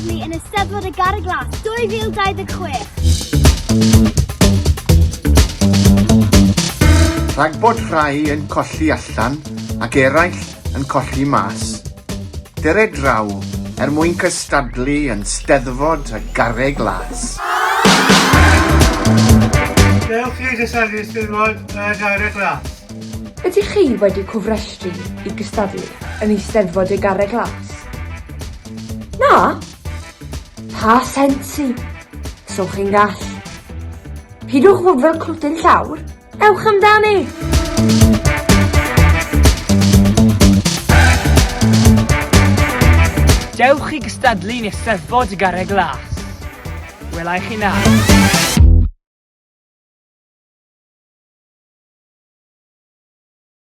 gystadlu yn Eisteddfod y Garreg Las 2026. Rhag bod rhai yn colli allan ac eraill yn colli mas. Dere draw er mwyn cystadlu yn Steddfod y Garreg Las. Dewch i gystadlu Steddfod y Garreg Las. Ydych chi wedi cofrestru i gystadlu yn Eisteddfod y Garreg Las? Na? Pa sensi? So chi'n gall. Pidwch fod fel clwtyn llawr. Ewch amdani! Dewch i gystadlu yn Eisteddfod y Garreg Las. Welai chi na.